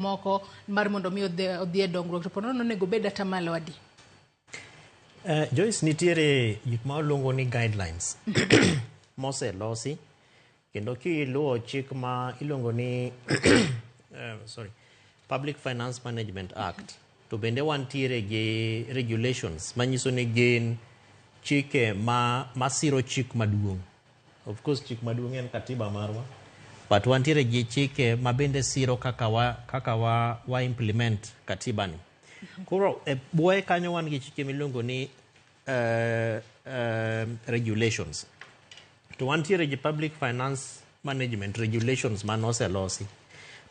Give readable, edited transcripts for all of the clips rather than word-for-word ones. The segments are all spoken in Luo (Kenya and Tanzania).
Moko mar mondo mi odhi e dongruok to ponono onego obed atamalo adi? Joyce, nitiere gik ma waluongo ni guidelines moselosi kendo kiluwo chik ma iluongo ni sorry, Public Finance Management Act, to bende wantiere gi regulations manyiso ni gin chike ma masiro chik maduong'. Of course, chik maduong' en katiba marwa, but wantiere gi chike ma bende siro kaka wa implement katiba ni. Koro e bwoye kanyo wan gi chike miluongo ni regulations, to wantiere gi Public Finance Management Regulations manoselosi.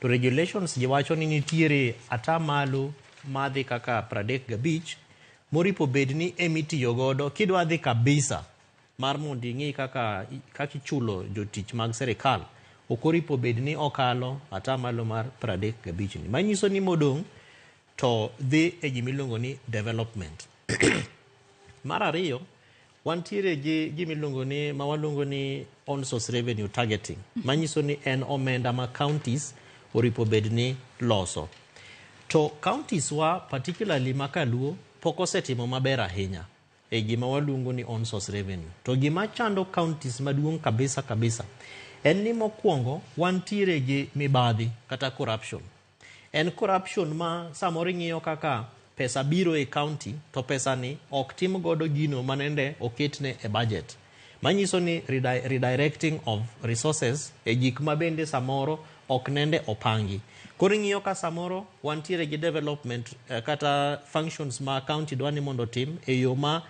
To regulations gi wacho ni nitiere atamalo madhi kaka 35 moripo bed ni emitiyo godo kidwa dhi kabisa mar mondo ing'i kaka ichulo jotich mag sirikal. Ok oripo bed ni okalo atamalo mar 35 ni, manyiso ni modong' to dhi e gimiluongo ni development. Mar ariyo, wantiere gi gimiluongo ni, ma waluongo ni own source revenue targeting, manyiso ni en omenda ma counties oripo bed ni loso. To counties wa, particularly ma kaluo, pok osetimo maber ahinya e gima waluongo ni own source revenue. To gima chando counties maduong' kabisa kabisa en ni, mokwongo, wantiere gi mibadhi kata corruption. En corruption ma samoro ing'iyo kaka pesa biro e county, to pesa ni ok tim godo gino manende oketne e budget, manyiso ni redirecting of resources e gik ma bende samoro ok nende opangi. Koro ing'iyo ka samoro wantiere gi development kata functions ma county dwa ni mondo otim e yo ma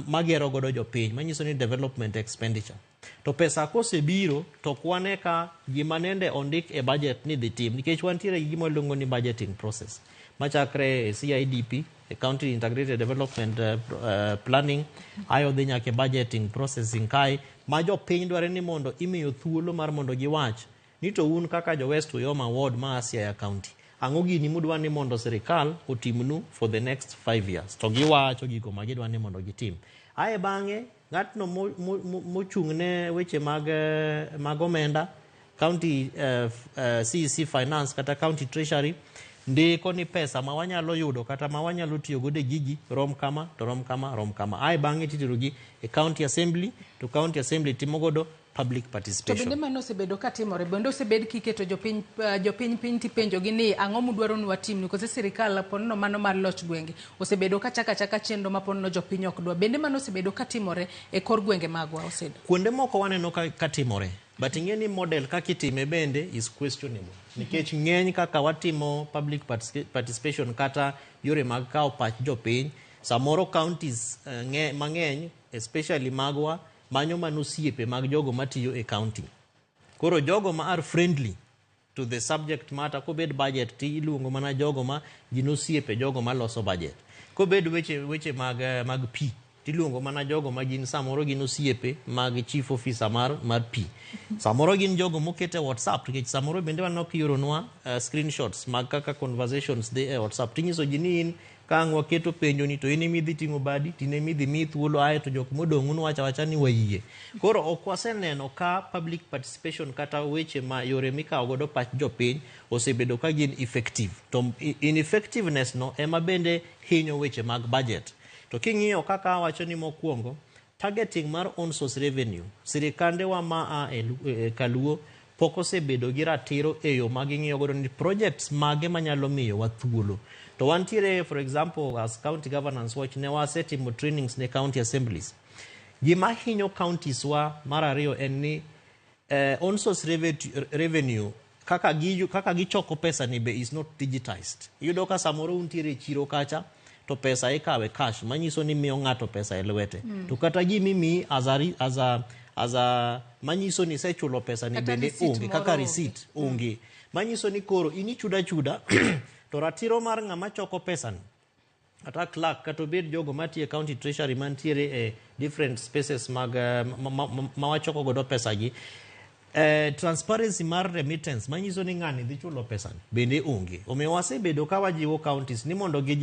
magero godo jopiny, manyiso ni development expenditure, to pesa kosebiro to ok wane ka gima nende ondik e budget ni dhi tim, nikech wantiere gi gima waluongo ni budgeting process machakre e CIDP, e County Integrated Development Planning, ayo dhi nyaka e budgeting processing kae ma jopiny dware ni mondo imiyo thuolo mar mondo giwach ni to un kaka jo West Uyoma Ward ma Siaya County, ang'o gini mudwa ni mondo sirikal otimnu for the next 5 years? To giwacho gigo ma gidwa ni mondo gitim. Ae bang'e ng'atno mochung' ne weche mag omenda, county CEC finance kata county treasury, ndiko ni pesa ma wanyalo yudo kata ma wanyalo tiyo godo e gigi rom kama, to rom kama, rom kama. Ae bang'e titerogi e county assembly, to county assembly timo godo public To participation. Bende mano osebedo ka timore? Bende osebed kiketo jopiny piny tipenjogi ni ang'o mudwaro ni watimnu? Kose sirikal ponono mano mar loch gwenge osebedo ka chako achaka chenro ma ponono jopiny ok dwa? Bende mano osebedo ka timore e kor gwenge magwa osedo? Kuonde moko waneno ka timore, but ing'e ni model kaka itime bende is questionable, nikech ng'eny kaka watimo public participation kata yore mag kawo pach jopiny, samoro counties mang'eny, especially magwa, manyo mana osiepe mag jogo matiyo e county. Koro jogo ma are friendly to the subject matter, kobed budget ti iluongo mana jogo ma gin osiepe jogo maloso budget. Kobed weche mag pi, tiluongo mana jogo ma gin samoro gin osiepe mag chief officer mar pi. Samoro gin jogo moket e WhatsApp, nikech samoro bende waneno kioronwa screenshots mag kaka conversations dhi e WhatsApp, tinyiso ji ni in ka ang' waketo penjo ni to in emidhi ting'o badi, to in emidhi miyi thuolo, ae to jok modong' un wacho awacha ni wayie. Koro ok waseneno ka public participation kata weche ma yore mikawo godo pach jopiny osebedo ka gin effective. To ineffectiveness no ema bende hinyo weche mag budget. To king'iyo kaka awacho ni mokwongo, targeting mar own source revenue, sirikandewa ma a e kaluo pok osebedo gi ratiro e yo ma ging'iyo godo ni projects mage manyalo miyowa thuolo. To wantiere, for example, as County Governance Watch ne wasetimo trainings ne county assemblies. Gima hinyo counties wa mar ariyo en ni own source revenue kaka gichoko pesa ni be is not digitized. Iyudo ka samoro untiere e chiro kacha to pesa ikawe cash, manyiso ni miyo ng'ato pesa e lwete. To kata gimimiyi as a manyiso ni isechulo pesa ni Kata bende receipt onge moro kaka onge. Receipt onge, manyiso ni koro in ichudo achuda, to ratiro mar ng'ama choko pesa ni, kata clerk, kata obed jogo matiyo e county treasury mantiere e different spaces mag ma wachoko godo pesa gi, transparency mar remittance manyiso ni ng'ani dhi chulo pesa ni bende onge. Omiyo wasebedo ka wajiwo counties ni mondo gi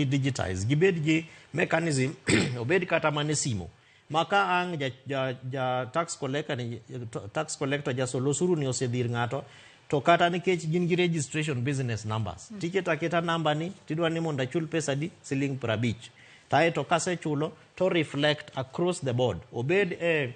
digitize, gibed gi mechanism, obed kata mana e simo ma ka ang' ja tax collector ni, tax collector, jasol osuru ni osedhi ir ng'ato. To kata nikech gin gi registration business numbers. Tiketo aketa namba ni tidwa ni mondo achul pesa di siling 50. Tae to kasechulo to reflect across the board. Obed e